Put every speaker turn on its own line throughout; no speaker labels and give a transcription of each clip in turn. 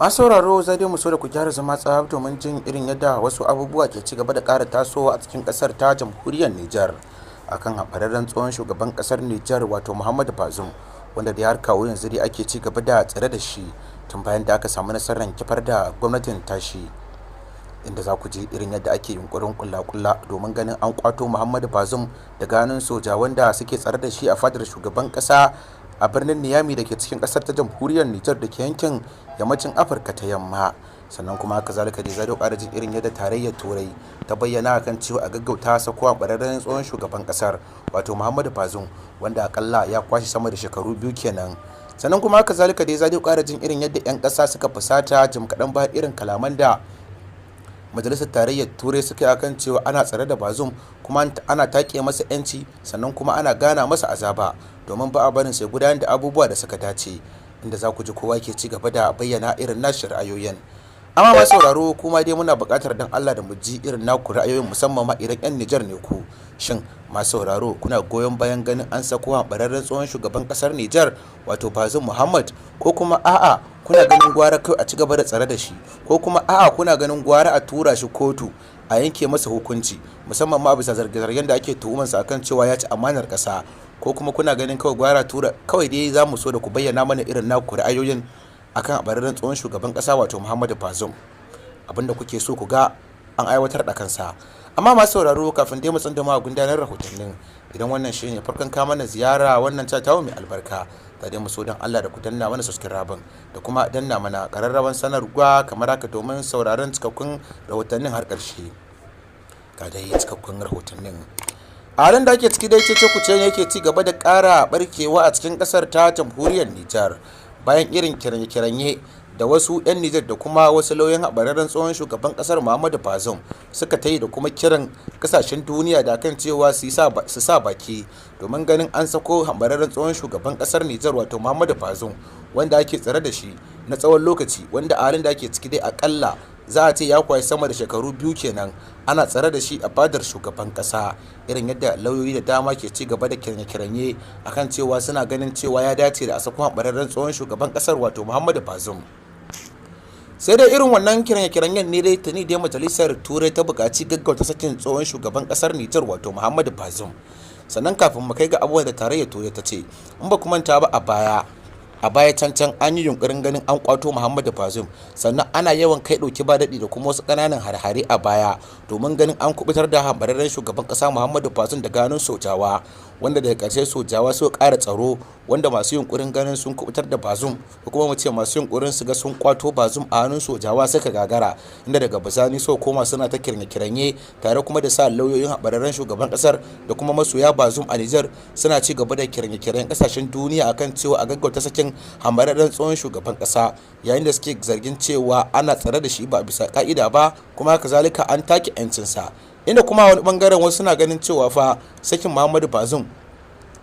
Masu sauraro, za dai mu so da ku gyara zama tsab domin jin irin yadda wasu abubuwa ke ci gaba da ƙara tasowa a cikin ƙasar ta Jamhuriyar Nijar akan hambararren tsohon shugaban ƙasar Nijar, wato Muhammadu Bazoum, wanda da har kawo yanzu dai ake ci gaba da tsare da shi tun bayan da aka samu nasarar kifar da gwamnatin tashi, inda za ku ji irin yadda ake yunkurin kulla-kulla domin ganin an kwato Muhammadu Bazoum daga hannun soja wanda suke tsare da shi a fadar shugaban kasa a birnin Niyami da ke cikin kasar ta Jamhuriyar Nijar da ke yankin yammacin Afirka ta Yamma. Sannan kuma haka zalika dai za ƙara jin irin yadda Tarayyar Turai ta bayyana kan cewa a gaggauta sakowa bararren tsohon shugaban kasar, wato Muhammadu Bazoum, wanda akalla ya kwashe sama da shekaru 2 kenan. Sannan kuma haka zalika dai za ƙara jin irin yadda 'yan ƙasa suka fusata jim kaɗan bayan irin kalaman da Majalisar Tarayyar Turai suka yi akan cewa ana tsare da Bazoum kuma ana take masa 'yanci, sannan kuma ana gana masa azaba domin ba a barin sai gudanar da abubuwa da suka dace, inda za ku ji kowa ke ci gaba da bayyana irin nashi ra'ayoyin. Amma ma sauraro, kuma dai muna buƙatar dan Allah da mu ji irin naku ra'ayoyin, musamman ma idan 'yan Nijar ne ku. Shin masu sauraro, kuna goyon bayan ganin an sako bararren tsohon shugaban kasar Nijar, wato Bazoum Muhammad, ko kuma a'a, kuna ganin gwara kai a ci gaba da tsare da shi, ko kuma a'a, kuna ganin gwara a tura shi kotu a yanke masa hukunci, musamman ma bisa zarge-zargen da ake tuhumarsa akan cewa ya ci amanar ƙasa, ko kuma kuna ganin kawai gwara tura kawai? Dai za mu so da ku bayyana mana irin naku ra'ayoyin akan bararren tsohon shugaban kasa, wato Muhammadu Bazoum, abinda kuke so ku ga an aiwatar da kansa. Amma masu sauraro, kafin dai mu tsunduma gundanar rahotannin, idan wannan shine farkon ka mana ziyara wannan tawo mai albarka, ta dai mu so don Allah da ku danna mana subscribe da kuma danna mana kararrawan sanarwa kamar haka domin sauraron cikakkun rahotannin har ƙarshe. Ga dai cikakkun rahotannin. A halin da ake ciki dai, cece kuce ne yake ci gaba da ƙara barkewa a cikin ƙasar ta Jamhuriyar Nijar bayan irin kiranye-kiranye da wasu 'yan Nijar da kuma wasu lauyan hambararren tsohon shugaban kasar Muhammadu Bazoum suka ta yi, da kuma kiran kasashen duniya da kan cewa su sa baki domin ganin an sako hambararren tsohon shugaban kasar Nijar, wato Muhammadu Bazoum, wanda ake tsare da shi na tsawon lokaci, wanda a halin da ake ciki dai akalla za a ce ya kwayi sama da shekaru 2 kenan ana tsare da shi a fadar shugaban kasa. Irin yadda lauyoyi da dama ke ci gaba da kiranye-kiranye akan cewa suna ganin cewa ya dace da a sako hambararren tsohon shugaban kasar, wato Muhammadu Bazoum. Sai dai irin wannan kiranye-kiranyen ne dai tuni dai Majalisar Turai ta buƙaci gaggauta sakin tsohon shugaban kasar Nijar, wato Muhammadu Bazoum. Sannan kafin mu kai ga abubuwan da Tarayyar Turai ta ce, in ba ku manta ba, a baya can can an yi yunkurin ganin an kwato Muhammadu Bazoum, sannan ana yawan kai ɗauki ba daɗi da kuma wasu ƙananan harhare a baya domin ganin an kubutar da hambararren shugaban ƙasa Muhammadu Bazoum da ganin sojawa, wanda daga ƙarshe sojawa suka ƙara tsaro, wanda masu yunkurin ganin sun kubutar da Bazoum, ko kuma mu ce masu yunkurin su ga sun kwato Bazoum a hannun sojawa, suka gagara, inda daga bisani suka koma suna ta kiranye-kiranye tare kuma da sa lauyoyin hambararren shugaban ƙasar da kuma masoya Bazoum a Nijar suna ci gaba da kiranye-kiranyen ƙasashen duniya akan cewa a gaggauta sakin hambararren tsohon shugaban kasa, yayin da suke zargin cewa ana tsare da shi ba bisa ka'ida ba, kuma kazalika an take 'yancinsa. Inda kuma wani bangaren wasu suna ganin cewa fa sakin Muhammadu Bazoum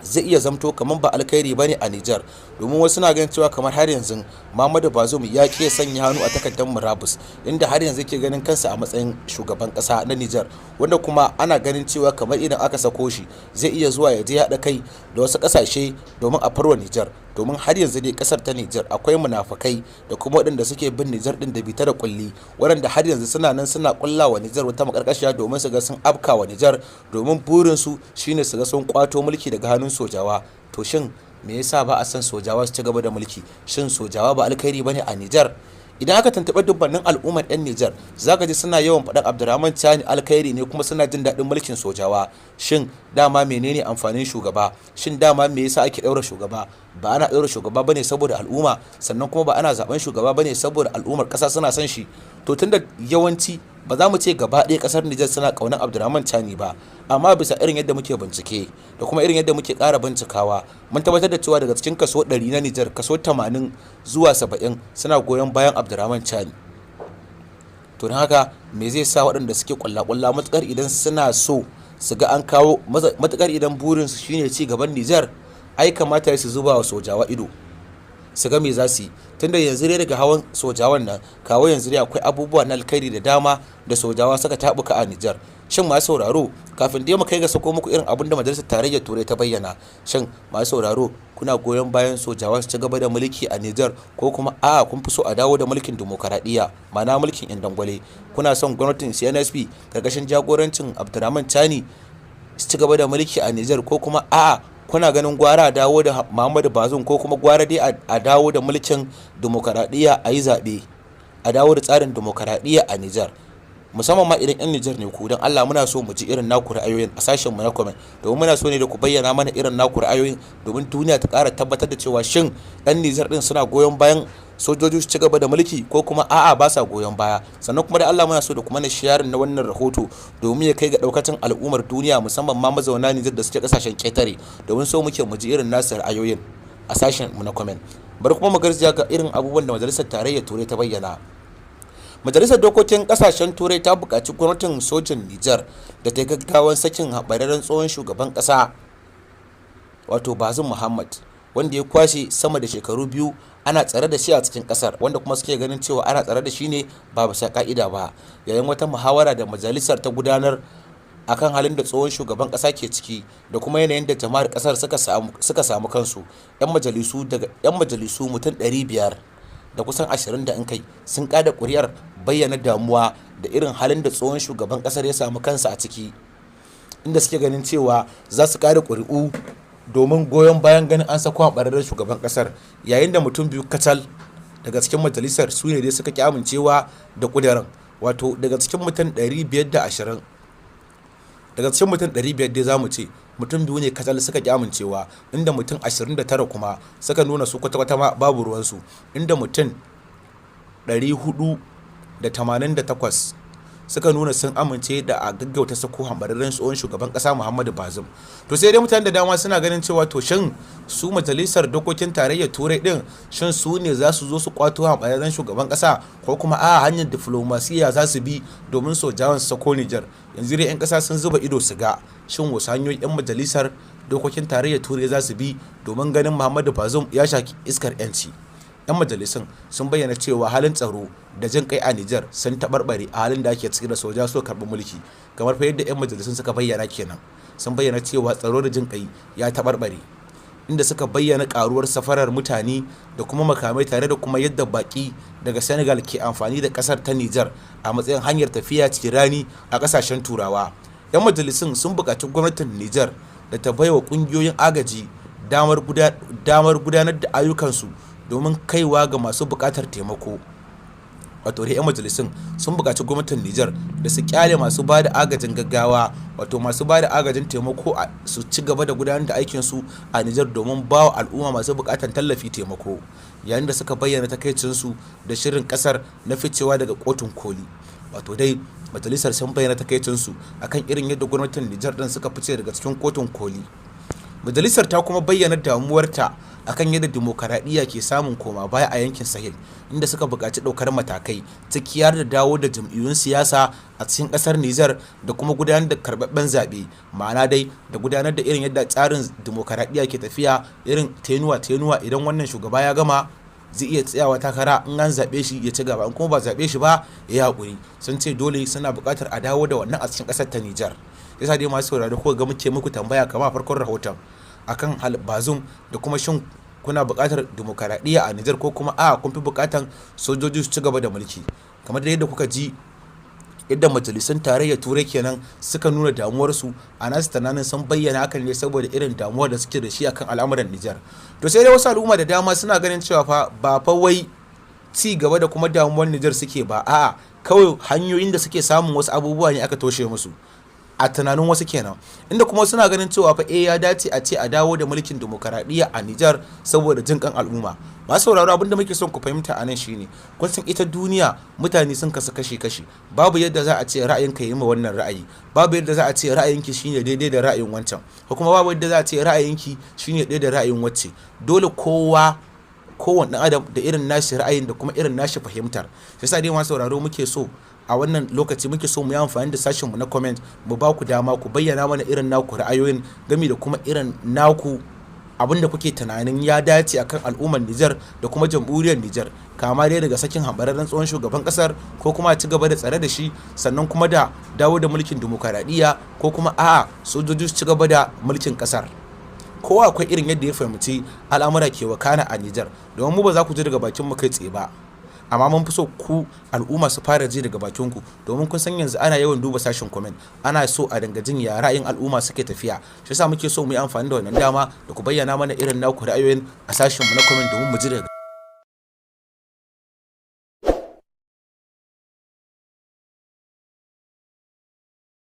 zai iya zamto kamar ba alkhairi bane a Nijar, domin wasu na ganin cewa kamar har yanzu Muhammadu Bazoum ya ƙi sanya hannu a takardar murabus, inda har yanzu ke ganin kansa a matsayin shugaban kasa na Nijar, wanda kuma ana ganin cewa kamar idan aka sako shi zai iya zuwa ya je haɗa kai da wasu ƙasashe domin a farwa Nijar, domin har yanzu dai kasar ta Nijar akwai munafukai da kuma waɗanda suke bin Nijar din da bita da kulli, waɗanda har yanzu suna nan suna kulla wa Nijar wata makarkashiya domin su ga sun afka wa Nijar, domin burinsu shine su ga sun kwato mulki daga hannun sojawa. To shin me yasa ba a san sojawa su ci gaba da mulki? Shin sojawa ba alkhairi bane a Nijar? Idan aka tuntuɓi dubbannin al'ummar 'yan Nijar, zaka ji suna yawan faɗan Abdurrahman Chani alkhairi ne, kuma suna jin daɗin mulkin sojawa. Shin dama menene amfanin shugaba? Shin dama me yasa ake ɗaura shugaba? Ba ana ɗaura shugaba bane saboda al'umma? Sannan kuma ba ana zaben shugaba bane saboda al'ummar ƙasa suna son shi? To tunda yawanci, ba za mu ce gaba ɗaya ƙasar Nijar suna ƙaunar Abdurrahman Chani ba, amma bisa irin yadda muke bincike da kuma irin yadda muke ƙara bincikawa, mun tabbatar da cewa daga cikin kaso 100 na Nijar, kaso 80 zuwa 70 suna goyon bayan Abdurrahman Chani. To don haka me zai sa waɗanda suke ƙwalla-ƙwalla, matuƙar idan suna so su ga an kawo, matuƙar idan burinsu shine ci gaban Nijar, ai kamata su zuba wa sojawa ido su ga me za su yi? Tunda yanzu dai daga hawan sojawan nan kawo yanzu dai akwai abubuwa na alkhairi da dama da sojawa suka tabuka a Nijar. Shin masu sauraro, kafin dai mu kai ga sako muku irin abin da Majalisar Tarayyar Turai ta bayyana, shin masu sauraro, kuna goyon bayan sojawa su ci gaba da mulki a Nijar, ko kuma a'a, kun fi so a dawo da mulkin dimokuraɗiyya, ma'ana mulkin 'yan dangwale? Kuna son gwamnatin CNSP karkashin jagorancin Abdurrahman Chani su ci gaba da mulki a Nijar, ko kuma a'a, kuna ganin gwara a dawo da Muhammadu Bazoum, ko kuma gwara dai a dawo da mulkin dimokuraɗiyya, a yi zaɓe, a dawo da tsarin dimokuraɗiyya a Nijar, musamman ma idan 'yan Nijar ne ku? Don Allah muna so mu ji irin naku ra'ayoyin a sashen mu na comment, domin muna so ne da ku bayyana mana irin naku ra'ayoyin, domin duniya ta ƙara tabbatar da cewa shin 'yan Nijar din suna goyon bayan sojoji su ci gaba da mulki, ko kuma a'a, ba sa goyon baya. Sannan kuma da Allah muna so da kuma na sharing na wannan rahoto, domin ya kai ga daukacin al'ummar duniya, musamman ma mazauna Nijar da suke kasashen ketare, domin so muke mu ji irin nasu ra'ayoyin a sashen mu na comment. Bari kuma mu garzaya ga irin abubuwan da Majalisar Tarayyar Turai ta bayyana. Majalisar Dokokin Kasashen Turai ta buƙaci gwamnatin sojin Nijar da ta gaggawan sakin hambararren tsohon shugaban ƙasa, wato Bazum Muhammad, wanda ya kwashe sama da shekaru 2 ana tsare da shi a cikin kasar, wanda kuma suke ganin cewa ana tsare da shi ne ba bisa ka'ida ba. Yayin wata muhawara da majalisar ta gudanar akan halin da tsohon shugaban kasa ke ciki da kuma yanayin da jama'ar kasar suka samu kansu, 'yan majalisu mutum 500 da kusan 20 da in kai sun kada kuri'ar bayyana damuwa da irin halin da tsohon shugaban kasar ya samu kansa a ciki, inda suke ganin cewa za su kada kuri'u domin goyon bayan ganin an sako hambararren shugaban kasar, yayin da mutum biyu kacal daga cikin majalisar su ne dai suka ki amincewa da kudirin. Wato daga cikin mutum 520, daga cikin mutum 500 dai zamu ce mutum biyu ne kacal suka ki amincewa, inda mutum 29 kuma suka nuna su kwata-kwata ma babu ruwansu, inda mutum 488 suka nuna sun amince da a gaggauta sako hambararren tsohon shugaban kasa Muhammadu Bazum. To sai dai mutane da dama suna ganin cewa, to shin su Majalisar Dokokin Tarayyar Turai din, shin su ne za su zo su kwato hambararren shugaban kasa, ko kuma a hanyar diflomasiya za su bi domin sojawan su sako Nijar? Yanzu dai 'yan kasa sun zuba ido su ga shin wasu hanyoyin 'yan Majalisar Dokokin Tarayyar Turai za su bi domin ganin Muhammadu Bazum ya shaki iskar 'yanci. 'Yan majalisun sun bayyana cewa halin tsaro da jin kai a Nijar sun taɓarɓare a halin da ake ciki da soja su karɓi mulki. Kamar fa yadda 'yan majalisun suka bayyana kenan, sun bayyana cewa tsaro da jin kai ya taɓarɓare, inda suka bayyana karuwar safarar mutane da kuma makamai, tare da kuma yadda baki daga Senegal ke amfani da kasar ta Nijar a matsayin hanyar tafiya cikin rani a kasashen Turawa. 'Yan majalisun sun buƙaci gwamnatin Nijar da ta baiwa ƙungiyoyin agaji damar gudanar da ayyukansu domin kaiwa ga masu buƙatar taimako. Wato dai 'yan majalisun sun buƙaci gwamnatin Nijar da su kyale masu ba da agajin gaggawa, wato masu ba da agajin taimako, su ci gaba da gudanar da aikinsu a Nijar domin ba wa al'umma masu buƙatar tallafi taimako, yayin da suka bayyana takaicinsu da shirin ƙasar na ficewa daga Kotun Koli. Wato dai majalisar sun bayyana takaicinsu akan irin yadda gwamnatin Nijar din suka fice daga cikin Kotun Koli. Majalisar ta kuma bayyana damuwarta akan yadda dimokuraɗiyya ke samun koma baya a yankin Sahel, inda suka buƙaci ɗaukar matakai, ciki har da dawo da jam'iyyun siyasa a cikin ƙasar Nijar da kuma gudanar da karɓaɓɓen zaɓe, ma'ana dai da gudanar da irin yadda tsarin dimokuraɗiyya ke tafiya, irin tenuwa tenuwa, idan wannan shugaba ya gama zai iya tsayawa takara, in an zaɓe shi ya ci gaba, in kuma ba zaɓe shi ba ya yi haƙuri. Sun ce dole suna buƙatar a dawo da wannan a cikin ƙasar ta Nijar. Yasa dai masu sauraro ko ga muke muku tambaya kama a farkon rahoton akan Bazum, da kuma shin kuna buƙatar dimokuraɗiyya a Nijar, ko kuma a kun fi buƙatar sojoji su ci gaba da mulki? Kamar da yadda kuka ji yadda Majalisun Tarayyar Turai kenan suka nuna damuwarsu, a nasu tunanin sun bayyana hakan ne saboda irin damuwar da suke da shi akan al'amuran Nijar. To sai dai wasu al'umma da dama suna ganin cewa fa ba fa wai ci gaba da kuma damuwar Nijar suke ba, a'a, kawai hanyoyin da suke samun wasu abubuwa ne aka toshe musu, a tunanin wasu kenan, inda kuma suna ganin cewa fa eh, ya dace a ce a dawo da mulkin demokaradiyya a Nijar saboda jin kan al'umma. Masu sauraro, abinda muke son ku fahimta a nan shine, kun san ita duniya mutane sun kasu kashi kashi. Babu yadda za a ce ra'ayinka yi ma wannan ra'ayi, babu yadda za a ce ra'ayinki shine daidai da ra'ayin wancan, ko kuma babu yadda za a ce ra'ayinki shine daidai da ra'ayin wacce. Dole kowa, kowane ɗan adam da irin nashi ra'ayin da kuma irin nashi fahimtar. Sai sa dai masu sauraro muke so a wannan lokaci muke so mu yi amfani da sashenmu na comment, mu ba ku dama ku bayyana mana irin naku ra'ayoyin game da kuma irin naku Abin da kuke tunanin ya dace akan al'ummar Nijar da kuma jamhuriyar Nijar, kama dai daga sakin hambararren tsohon shugaban kasar, ko kuma a ci gaba da tsare da shi, sannan kuma da dawo da mulkin dimokuraɗiyya, ko kuma a'a, sojoji su ci gaba da mulkin kasar. Kowa akwai irin yadda ya fahimci al'amura ke wakana a Nijar. Domin mu ba za ku ji daga bakin mu kai tsaye ba, amma mun fi so ku al'umma su fara ji daga bakin ku, domin kun san yanzu ana yawan duba sashen comment, ana so a dinga jin ya ra'ayin al'umma suke tafiya. Shi yasa muke so mu yi amfani da wannan dama da ku bayyana mana irin naku ra'ayoyin a sashen mu na comment domin mu ji daga